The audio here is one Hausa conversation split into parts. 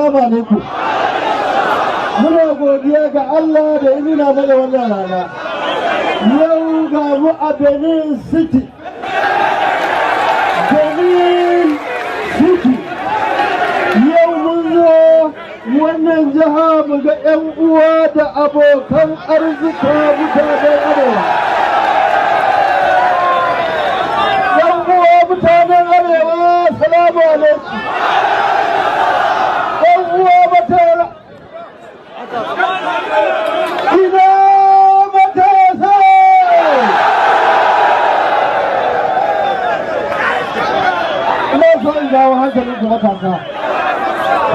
Salamu alaikum. Muna godiya ga Allah da ya nuna mana wannan rana. Yau ga mu a Benin City. Benin City. Yau mun zo wannan jiha mu ga 'yan uwa da abokan arzika, mutanen Arewa. 'Yan uwa mutanen Arewa, salamu alaikum. 'Yan uwa mutane, ina matasa? Ina so in jawo hankalin ku matasa.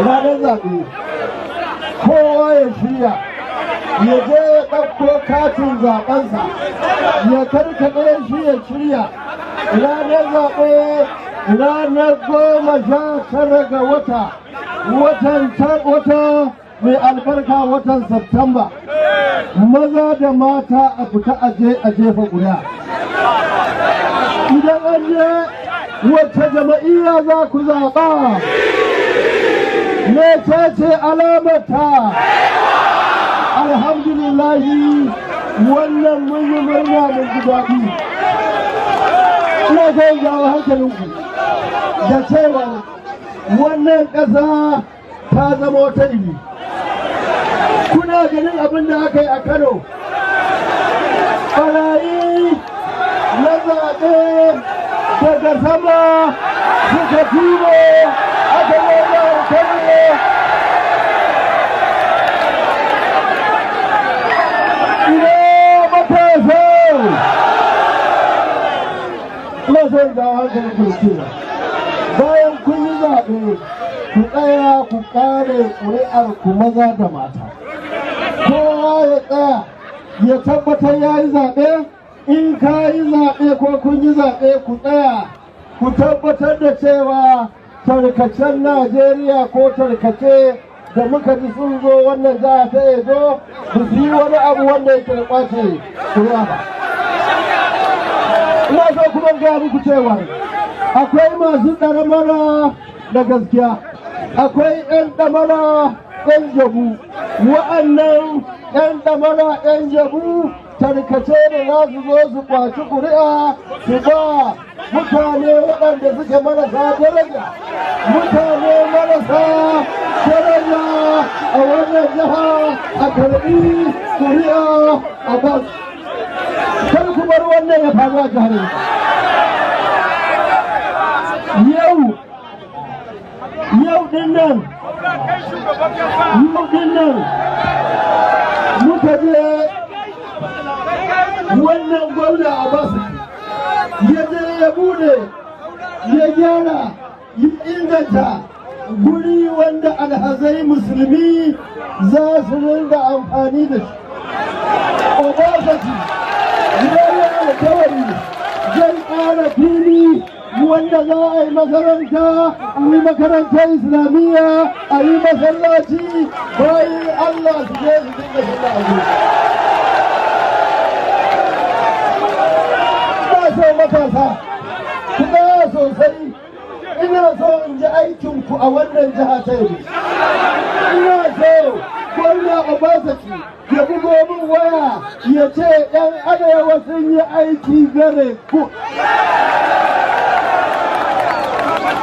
Ranar zaɓe, kowa ya shirya ya je ya ɗauko katin zaɓensa, ya karkaɗe shi, ya shirya ranar zaɓe, ranar 19 ga wata, watan wata mai albarka, watan Septemba. Maza da mata a fita aje a jefa ƙuri'a. Idan an je, wacce jam'iyya za ku zaɓa? Mecece alamarta? Alhamdulillahi, wannan mun yi murna, mun ji daɗi. Ina son jawo hankalinku da cewa wannan ƙasa ta zama wata iri. Kuna ganin abin da aka yi a Kano, ɓarayi na zaɓe daga sama suka turo aka zo Kano. Ina matasa? Ina son jawo hankalin ku cewa bayan kun yi zaɓe, ku tsaya ku kare ƙuri'ar ku, maza da mata. Kowa ya tsaya ya tabbatar ya yi zaɓe. In ka yi zaɓe ko kun yi zaɓe, ku tsaya ku tabbatar da cewa tarkacen Najeriya ko tarkace da muka ji sun zo wannan jiha ta Edo ba su yi wani abu wanda yake da kwace kuri'a ba. Ina so kuma gaya muku cewa akwai masu ɗamara da gaskiya, akwai 'yan ɗamara 'yan jabu. Wa'annan 'yan ɗamara 'yan jabu tarkace da za su zo su kwaci ƙuri'a su ba mutane waɗanda suke marasa daraja, mutane marasa daraja a wannan jiha, a karɓi ƙuri'a a bas. Kar ku bar wannan ya faru a jihar yau. Yau din nan, yau din nan muka je wannan gwamna a basu ya je ya bude, ya gyara, ya inganta guri wanda alhazai musulmi za su ringa amfani da shi. Obasaki ya yi alkawari zai ƙara fili wanda za a yi makaranta, a yi makarantar Islamiyya, a yi masallaci, bayan Allah su je su dinga sallah a guri. Ina so matasa ku tsaya sosai. Ina so in ji aikinku a wannan jiha ta Edo. Ina so gwamna Obasaki ya bugo min waya ya ce 'yan Arewa sun yi aiki gare ku.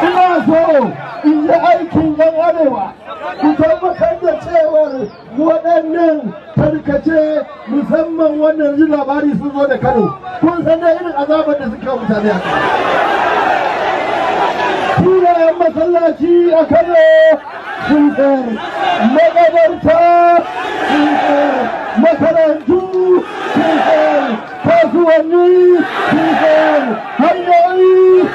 Ina so in yi aikin 'yan Arewa. Ku tabbatar da cewar waɗannan tarkace, musamman wannan ji labari sun zo da Kano, kun san da irin azabar da suka mutane a Kano. Filayen masallaci a Kano sun sayar, makabarta sun sayar, makarantu sun sayar, kasuwanni sun sayar, hanyoyi.